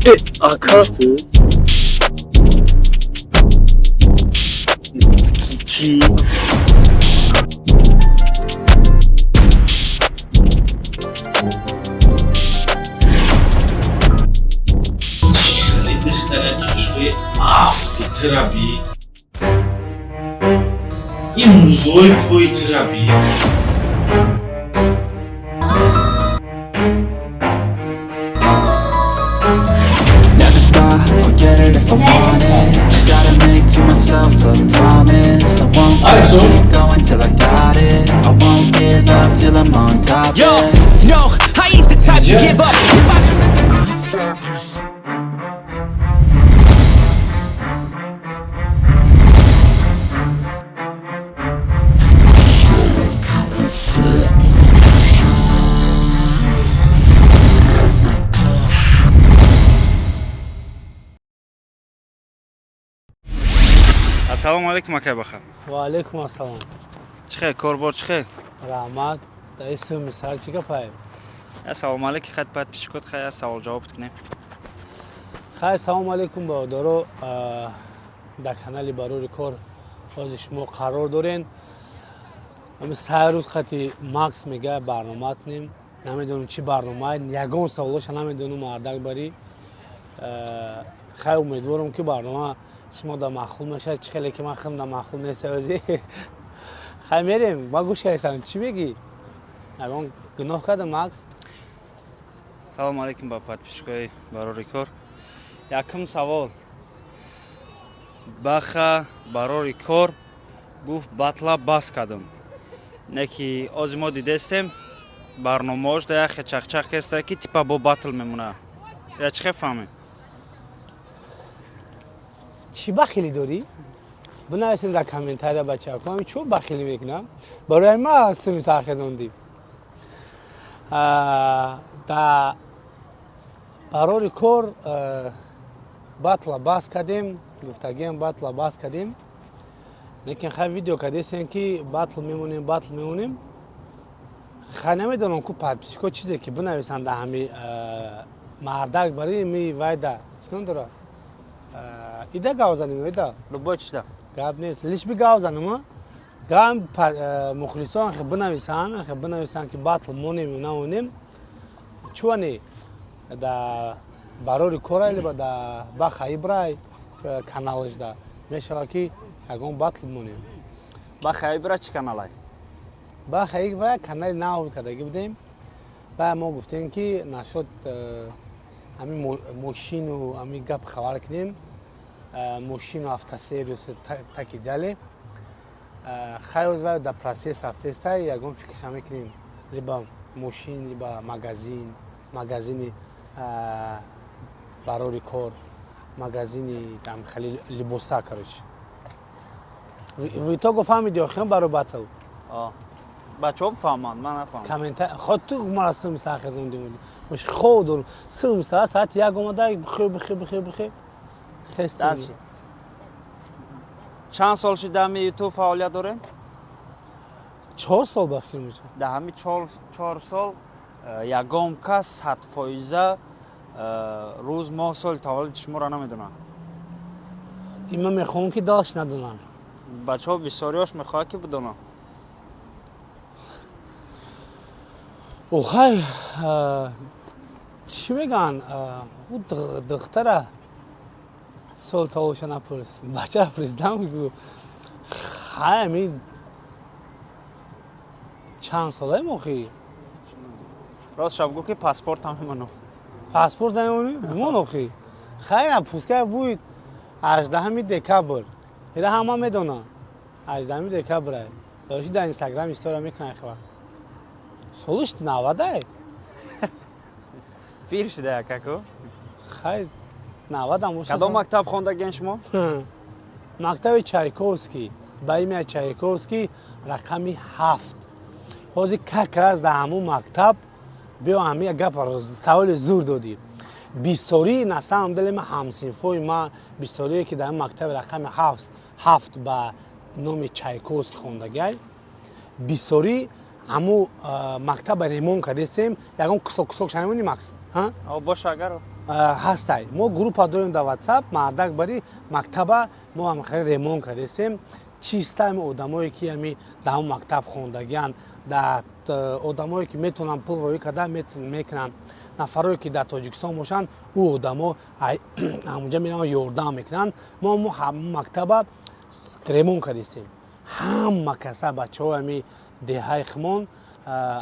Э, ака. Чӣ? Хеле духтара кишваи афти тираби, ин музои пои тираби. Never stop, I'll get it if I want it. Gotta make to myself a promise. I won't Alright, so- keep going till I got it. I won't give up till I'm on top. Yo, yeah. no, I ain't the type to give up. If I Ассалому алайкум, акай Баха. Ва алайкум ассалом. Чӣ хел, корбор чӣ хел? Раҳмат. Дар исм мисал чӣ гапае? Ассалому алайкум, хат подписчикот, хай савол ҷавоб кунем. Хай, салому алайкум, бародаро. Дар канали Барори кор ҳозир шумо қарор дорен. Ами сай рӯз қати Макс мега барнома кунем. Намедонам, чӣ барнома, ягон саволоша намедонам, мардак барӣ. Хай, умедворам, ки барнома шумо да маъқул мешавад, чӣ хеле ки ман худам да маъқул нест ҳозир. Хай, мерем, ма гӯш кардам, чӣ мегӣ? Ягон гуноҳ кардам, Макс? Салому алайкум ба подписчикои Барори кор. Якум савол. Баха Барори кор гуфт, батла бас кардам. Не ки ози мо дидестем, барномаош да яхе чахчах кеста, ки типа бо батл мемона. Я чӣ хел фаҳмем? Чӣ бахилӣ дорӣ? Бинависем дар комментария, бачако, ами чӯ бахилӣ мекунам? Барои ма сими тархезондӣ. Да Барори кор батла бас кардем, гуфтагиам батла бас кардем. Лекин хай, видео кардесем, ки батл мемонем, батл мемонем. Хай, намедонам, ку подписчико чизе ки бинависанд дар ҳами мардак бари ми вайда чӣ ном дорад? Ида гав занем, ида. Любой чида. Гап нест, лишь бы гав занем. Гам мухлисон хе бинависанд, хе бинависанд, ки батл монем ё намонем. Чуани да Барори кора или да Баха Ибрай каналаш да мешава, ки ягон батл монем. Баха Ибра чӣ каналай? Баха Ибрай канали нав кардагӣ будем ва мо гуфтем, ки нашод ҳами мошину ҳами гап хабар кунем, мошину автосервис таки ҷале. Хай, оз вай дар процесс рафтеста, ягон фикрша мекунем, либо мошин, либо магазин, магазини Барори кор, магазини там хеле либоса. Короче, в итого фаҳмиди охирон барои батл. Бачаҳо фаҳманд, ман нафаҳмам. Комментар ход ту мара сим сар хезондим, муш хоб дорум, сим сар саати 1 омада, бихе, бихе, бихе, бихе, хестем. Дальше. Чанд сол шид дар ҳами Ютуб фаъолият дорем? 4 сол ба фикр мешавад. Дар ҳами 4 сол ягон кас 100%, рӯз, моҳ, соли таваллуди шуморо намедонад. И ман мехоҳам, ки дальше надонам. Бачаҳо бисёриёш мехоҳад, ки бидонанд. Охай, чӣ мегӯянд, ӯ духтара сол таваллудша напурс, бачара пурсидам. Хай, ами чанд солаем охи? Рост шаб гӯ, ки паспортам мемонам. Паспорт намемонӣ, бимон охи. Хай, на, пускай будет 18 декабр, ира ҳама медонанд, 18 декабр доши, дар Инстаграм история мекунад вақт, солиш 90-ай. Пир шуда якаку. Хай, 90-ам боша. Кадом мактаб хондагиен шумо? Мактаби Чайковский, ба имя Чайковский, рақами 7. Ҳозир как раз дар ҳамун мактаб биё, ҳами гап, саволи зур додӣ. Бисёрии, на самом деле, ма ҳамсинфои ма бисёрие, ки дар мактаби рақами 7 ба номи Чайковский хондагиай, бисёрӣ ҳаму мактаба ремонт кардесем, ягон кусок кусок шанамони, Макс. Боша, агар. Ҳастай, мо группа дорем дар WhatsApp. Мардак бари мактаба мо ҳам хеле ремонт кардесем, чиста ами одамое ки ами дар ҳамон мактаб хондагианд, дар одамое ки метавонанд пул роӣ карда мекунанд, нафарое ки дар Тоҷикистон бошанд, ӯ одамо ҳамонҷа мераванд, ёрдам мекунанд. Мо ҳамон мактаба ремонт кардистем, ҳама каса, бачаҳои ами деҳаи химон,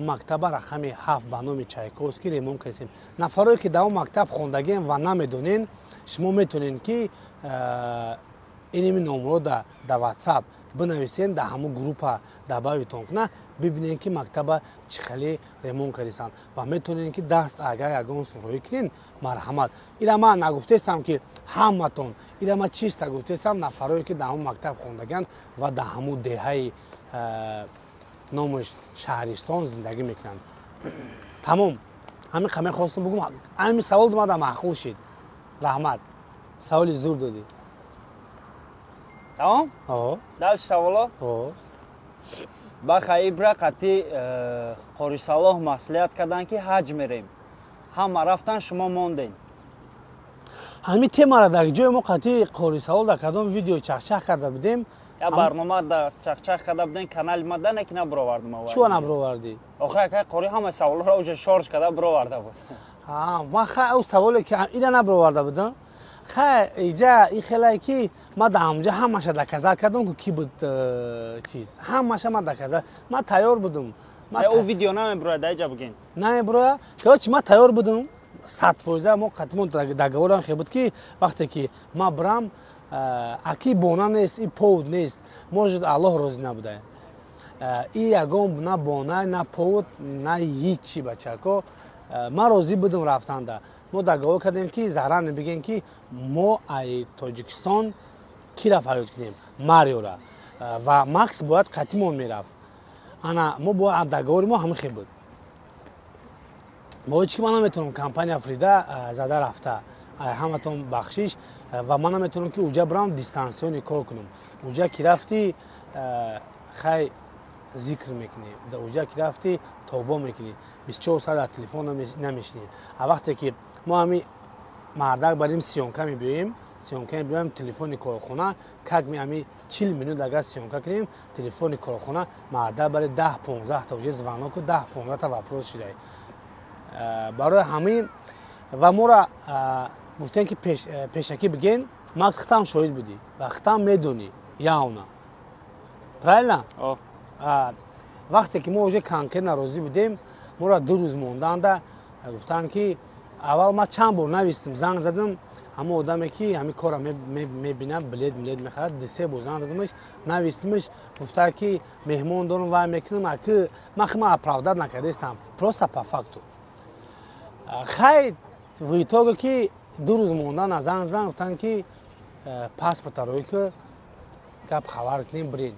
мактаба рақами 7 ба номи Чайковский ремонт кардистем. Нафарое ки дар он мактаб хондагием ва намедонен, шумо метавонед ки иними номро дар WhatsApp бинависен, дар ҳамон группа добавить тон куна, бибинен ки мактаба чӣ хеле ремонт кардистанд ва метавонед ки даст агар ягон сум роӣ кунен, марҳамат. Ира ман нагуфтаистам ки ҳаматон, ира ман чиста гуфтаистам, нафарое ки дар ҳамон мактаб хондагианд ва дар ҳамон деҳаи номаш Шаҳристон зиндагӣ мекунанд. Тамом, ҳамин қа мехостам бугум. Ҳамин савол мада маъқул шид, раҳмат, саволи зур додӣ. Тамом, дальше саволо. Баха Ибра қати Қорисалоҳ маслиҳат карданд, ки ҳаҷ мерем, ҳама рафтан, шумо мондем. Ҳамин темара дар ҷои мо қати Қорисалоҳ дар кадом видео чахчах карда будем? Я барнома да чахчах карда будем канали ма да, неки набуровардум. Чуа набуровардӣ? Охир акай Қори ҳама саволҳоро уже шорж карда буроварда буд. Ман ха ӯ саволе ки ира набуроварда будам. Хай, иҷа и хелае ки ма дар ҳамҷа ҳамаша доказать кардам, ку ки буд чиз, ҳамаша ма доказать, ма тайёр будум. Ӯ видео намебурояд, дар иҷа бугин. Намебуроя. Короче, ма тайёр будум 100%. Мо қатимон договор ам хе буд, ки вақте ки ма бирам, аки бона нест, и повод нест, может, Аллоҳ розӣ набуда, и ягон на бона, на повод, на ҳичи. Бачако, ман розӣ будум рафтанда. Мо договор кардем, ки заранее бигем, ки мо ай Тоҷикистон кира фарёд кунем, Мариора ва Макс бояд қатимон мерафт. Ана мо бояд договор и мо ҳамин хел буд. Бо ҳеч ки ман наметавонам компания Фрида зада рафта, ҳаматон бахшиш, ва ман наметавонам ки уҷа бирам, дистанционный кор кунам. Уҷа ки рафтӣ, хай, зикр мекунӣ, уҷа ки рафтӣ, тобо мекунӣ, 24 соат дар телефон намешинӣ. А вақте ки мо ҳами мардак барим, съёмка мебиёем, съёмка мебиёем, телефони корхона как ми ҳами 40 минут агар съёмка кунем, телефони корхона мардак бари 10-15 та уже звонок у 10-15 та вопрос шидай. Барои ҳамин ва мора гуфтем, ки пешакӣ биген. Макс, хитам шоҳид будӣ ва хитам медонӣ, явно, правильно? Вақте ки мо уже конкретно розӣ будем, моро 2 рӯз монданда гуфтанд, ки аввал ман чанд бор навистем, занг задам ҳамон одаме ки ҳамин корро мебинад, билет милет мехарад, ду се бор занг задамаш, навистимаш, гуфта ки меҳмон дорам, вай мекунам. Аки ман хима оправдать накардаистам, просто по факту. Хай, в итоге ки 2 рӯз мондан занг задан, гуфтанд, ки паспорта рӯй ки гап хабар кунем, бирин,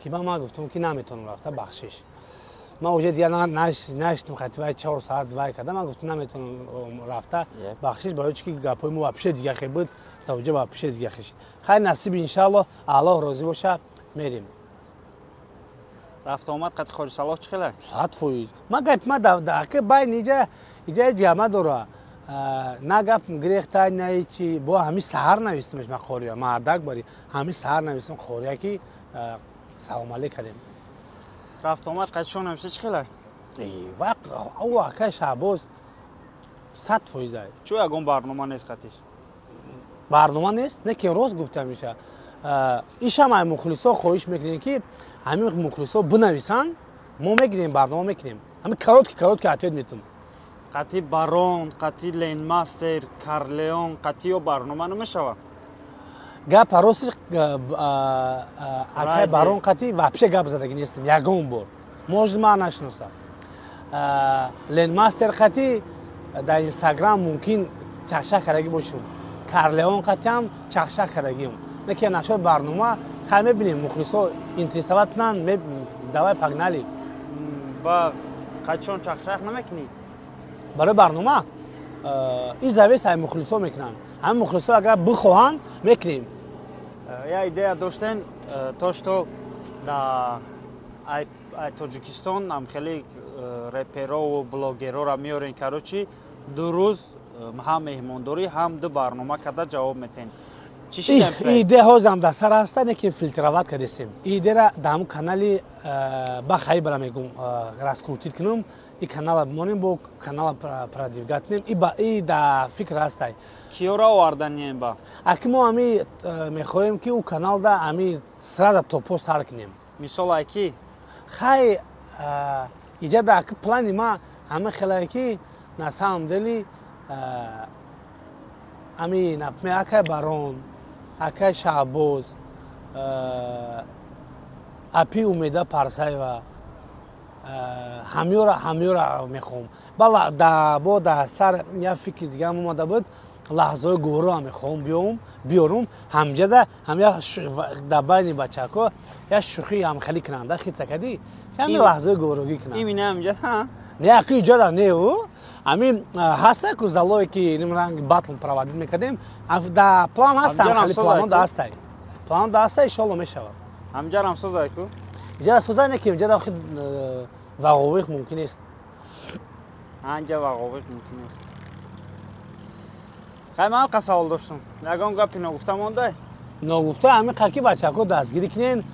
ки ман гуфтам, ки наметавонам рафта, бахшиш. Ман уже дигар наштам, хати вай 4 соат вай карда, ман гуфтам, наметавонам рафта, бахшиш, барои чи ки гапҳои мо вообще дига хе буд, тавҷа вообще дига хешид. Хай, насиб, иншаалло, Аллоҳ розӣ боша, мерем. Рафта омад қати Хоҷи Салоҳ чӣ хела? 100%. Ман гап ма даки байн иҷа иҷа ҳеҷ гап надора, на гап гирехта, на ҳечи. Бо ҳами саҳар навистимаш, ма қория мардак бари ҳами саҳар навистим қория, ки салом алейк кардем. Рафта омад қати шон нависта чӣ хела? Ӯ акай Шаҳбоз 100%. Чӯ ягон барнома нест қатиш? Барнома нест, не ки рост гуфта меша. Ишам ай мухлисо хоҳиш мекунем, ки ҳамин мухлисо бинависанд, мо мегирем, барнома мекунем. Ҳамин короткий короткий ответ метум. Қати Барон, қати Ленмастер, Карлеон, қати ё барнома намешавад? Гапа рости, акай Барон қати вообще гап задагӣ нестем ягон бор, может, ман нашиносам. Ленмастер қати дар Инстаграм мумкин чахшах кардагӣ бошум, Карлеон қатиам чахшах кардагиам, не ки нашод барнома. Хай, мебинем, мухлисо интересовать кунанд, давай, погнали. Ба қачон чахшах намекунӣ? Барои барнома и зависит ай мухлисо мекунанд. Ҳамин мухлисо агар бихоҳанд, мекунем. Я идея доштен, то что да. Тоҷикистон ам хеле реперову блогерора меорен, короче, 2 рӯз ҳам меҳмондорӣ, ҳам ду барнома карда ҷавоб метен. Чӣ шидем? Идея ҳозирам дар сар ҳаста, не ки фильтровать кардестем. Идеяра дар ҳамун канали ба хайбара мегум, раскрутить кунам и канала бимонем, бо канала продвигать кунем. И да фикр ҳастай. Киёра оварданием ба? Аки мо ами мехоҳем, ки ӯ каналда ами сразу топо сар кунем. Мисол, айки? Хай, иҷада аки плани ма ҳама хелае, ки на самом деле ами, например, акай Барон, акай Шаҳбоз, апи Умеда Парсаева, ҳамёра мехоҳам. Бала бо да сар як фикри дигаам омада буд, лаҳзаҳои гуворо мехоҳам биёрум ҳамҷада, ҳам дар байни бачаҳако як шӯхӣ ҳамхелӣ кунанда, хитса кадӣ, ҳами лаҳзаҳои гуворогӣ кунанд. Имина ҳамҷада? Не, аки иҷода не, ӯ ами ҳаста ку залое, ки ранг батл проводить мекардем, да план ҳаста, хеле планон да ҳастай, планон да ҳаста, иншоалло мешавад. Ҳамҷарам созай ку? Иҷара созай, не ки иҷара охи вағовиқ мумкин нест. Анҷа вағовиқ мумкин нест. Хай, ман қа савол доштум. Ягон гапи ногуфта мондай? Ногуфта ҳами қаки бачаҳако дастгирӣ кунен,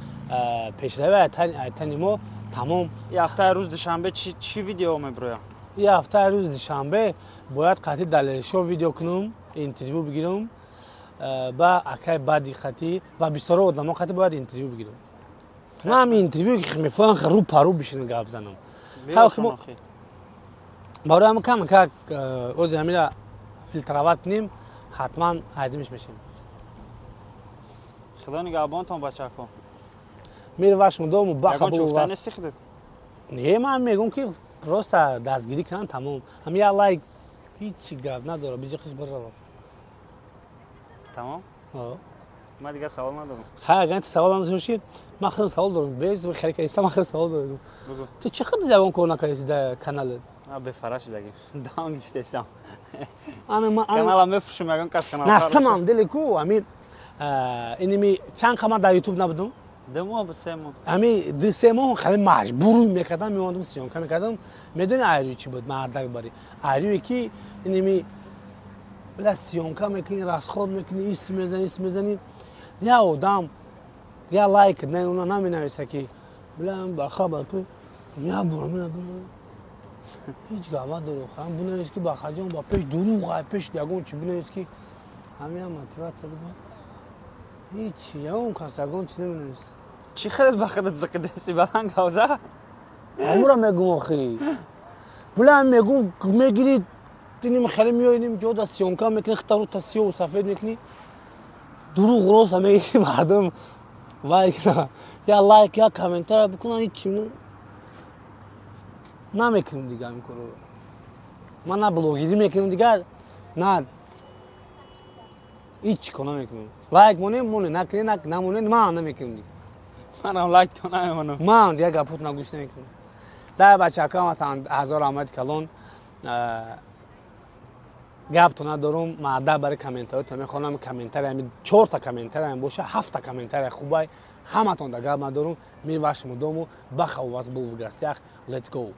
пешрави айтани мо тамом. И ҳафтаи рӯз душанбе чӣ видео мебироям? И ҳафтаи рӯзи душанбе бояд қатъи Далершо видео кунам, интервю бигирам, ба акай баъди қатӣ ва бисёро одамо қатӣ бояд интервю бигирам. Ман ҳами интервю мефоҳам, рӯ парӯ бишинам, гап занам. Барои ҳама кам как ози ҳамира фильтровать кунем, ҳатман ҳайдимиш мешем. Худо нигаҳбонтон, бачако. Мир вашему дому. Баха. Нести худат? Не, ман мегӯм, ки просто дастгирӣ кунанд, тамом. Ҳам я лайк, ҳичи гап надора, биҷи қис бирава. Тамом, ман дигар савол надорам. Хай, агар савол надошта бошӣ, ман худам савол дорам. Без хеле кайса, ман худам савол дорам. Ту чӣ қадар ягон кор накардӣ дар каналат? Бефара шудагим, дам гирифтестам, канала мефурӯшам, ягон кас канал. Насамам дили ку ами иними чанд қа ман дар Ютуб набудум? 2 моҳ буд, 3 моҳ. Ами 2-3 моҳ хеле маҷбур мекардам, меомадам, съёмка мекардам. Медони айрӯи чӣ буд, мардак бари айрӯе, ки иними била съёмка мекунӣ, расход мекунӣ, ис мезанӣ, ис мезанӣ, я одам я лайк не уна наменависа, ки била баха ба я бура ҳеҷ гап надору. Хам бинавис, ки бахаҷон ба пеш дурӯғ, ай пеш ягон чи бинавис, ки ҳамин мотивация буда. Ҳеҷ ягон кас ягон чи наменавис. Чӣ хеле ба худат зиқидаси баланд гавза? Ҳамура мегум, охи була мегум, мегири иним хеле меои, иним ҷода съёмка мекунӣ, хитару та сиёҳу сафед мекунӣ, дурӯғ роста мегири, мардум вай я лайк, я комментария бикунан, ҳеҷ намекунем дигар ин корро. Ман на блогерӣ мекунам дигар, на ҳеҷ кор намекунам. Лайк монем, моне, накунем, намонем, ман намекунам дигар. Манам лайк то намемонам. Ман дигар гапот нагӯш намекунам. Дай бачакам ҳазор раҳмати калон, гапто надорум. Маъда барои комментариёто мехонам. Комментария чорта комментария боша, ҳафта комментария хубай, ҳаматон да гап надорум. Мир вашему дому. Баха у вас был в гостях. Let's go.